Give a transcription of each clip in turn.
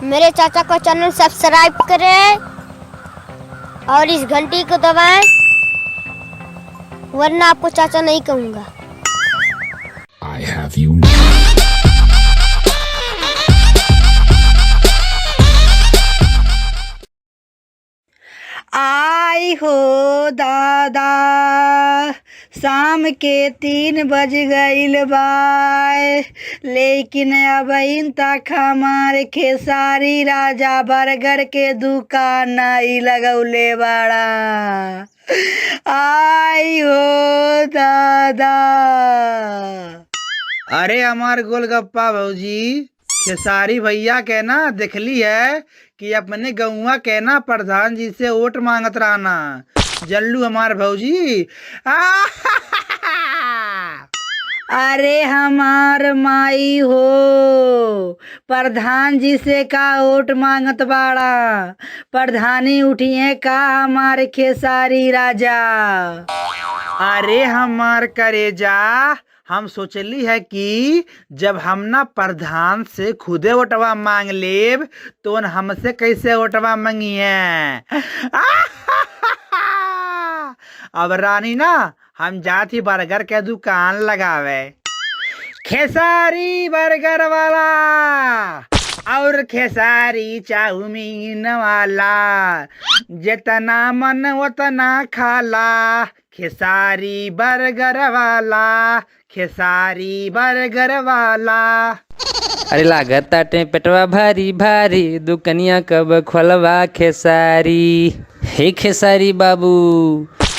मेरे चाचा का चैनल सब्सक्राइब करें और इस घंटी को दबाएं, वरना आपको चाचा नहीं कहूँगा। I have you now. आई हो दादा, शाम के 3 बज गईल बा, लेकिन अब तक हमार खेसारी राजा बर्गर के दुकान नाई लगौले बाड़ा। आई हो दादा। अरे हमार गोलगप्पा भौजी, खेसारी भैया के ना देखली है कि अपने गौवा के ना प्रधान जी से वोट मांगत रहना। जल्लू हमार भौजी। अरे हमार माई हो, प्रधान जी से का वोट मांगत बाड़ा? प्रधानी उठिए का हमार खेसारी राजा? अरे हमार करेजा, हम सोचली है कि जब हम ना प्रधान से खुदे वोटवा मांग लेब तो हमसे कैसे वोटवा मंगी है। अब रानी ना हम जात ही बर्गर के दुकान लगावे, खेसारी बर्गर वाला और खेसारी चाउमीन वाला, जितना मन उतना खाला, खेसारी बर्गर वाला, खेसारी बर्गर वाला। अरे लागत ताटे पेटवा भारी भारी, दुकनिया कब खोलवा खेसारी। हे खेसारी बाबू,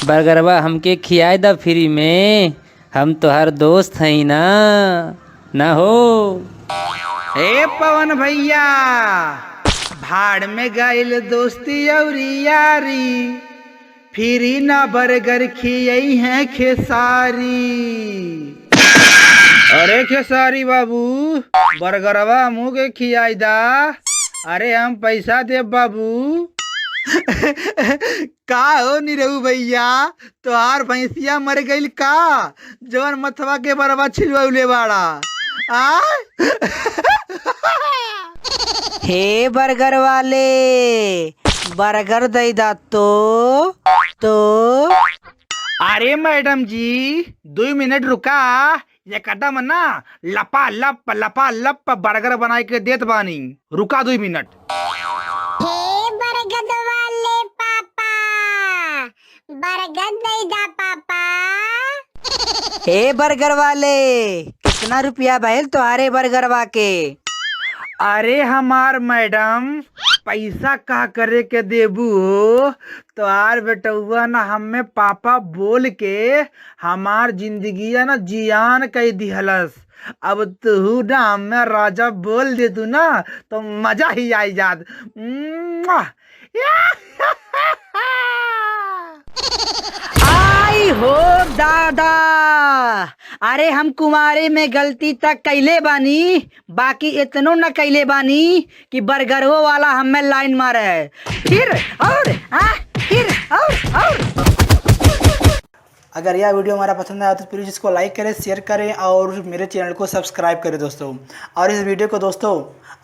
बर्गरवा हमके खियाए दा फ्री में, हम तोहार दोस्त हई ना ना हो। ए पवन भैया, भाड़ में गइल दोस्ती और यारी, फिरी ना बर्गर खियई है खेसारी। अरे खेसारी बाबू, बर्गरवा मुँह के खियाई दा। अरे हम पैसा दे बाबू। का हो निरहू भैया, तोहार भैंसिया मर गइल का, जवन मथवा के बरवा छिलवले बाड़ा? आ हे बर्गर वाले, बर्गर दई दा तो। अरे मैडम जी, 2 मिनट रुका, एकदम ना लपा लप लपा लप बर्गर बनाए के देत बानी, रुका 2 मिनट। हे बरगद वाले पापा, बरगद दे दा पापा। हे बर्गर वाले, कितना रुपया भइल तोहारे बर्गरवा के? अरे हमार मैडम, पैसा का करे के देबू हो? तोहार बेटौआ ना हमें पापा बोल के हमार जिंदगी ना जियान कह दिहलस। अब तू ना हमें राजा बोल दे तू ना तो मजा ही आई जात। आई हो दादा, अरे हम कुमारे में गलती तक कैले बानी, बाकी इतनो न कैले बानी कि बर्गरो वाला हमें लाइन मारे। फिर और आ, फिर और। अगर यह वीडियो हमारा पसंद आया तो प्लीज़ इसको लाइक करें, शेयर करें और मेरे चैनल को सब्सक्राइब करें दोस्तों। और इस वीडियो को दोस्तों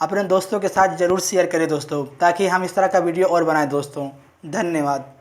अपने दोस्तों के साथ ज़रूर शेयर करें दोस्तों, ताकि हम इस तरह का वीडियो और बनाएं दोस्तों। धन्यवाद।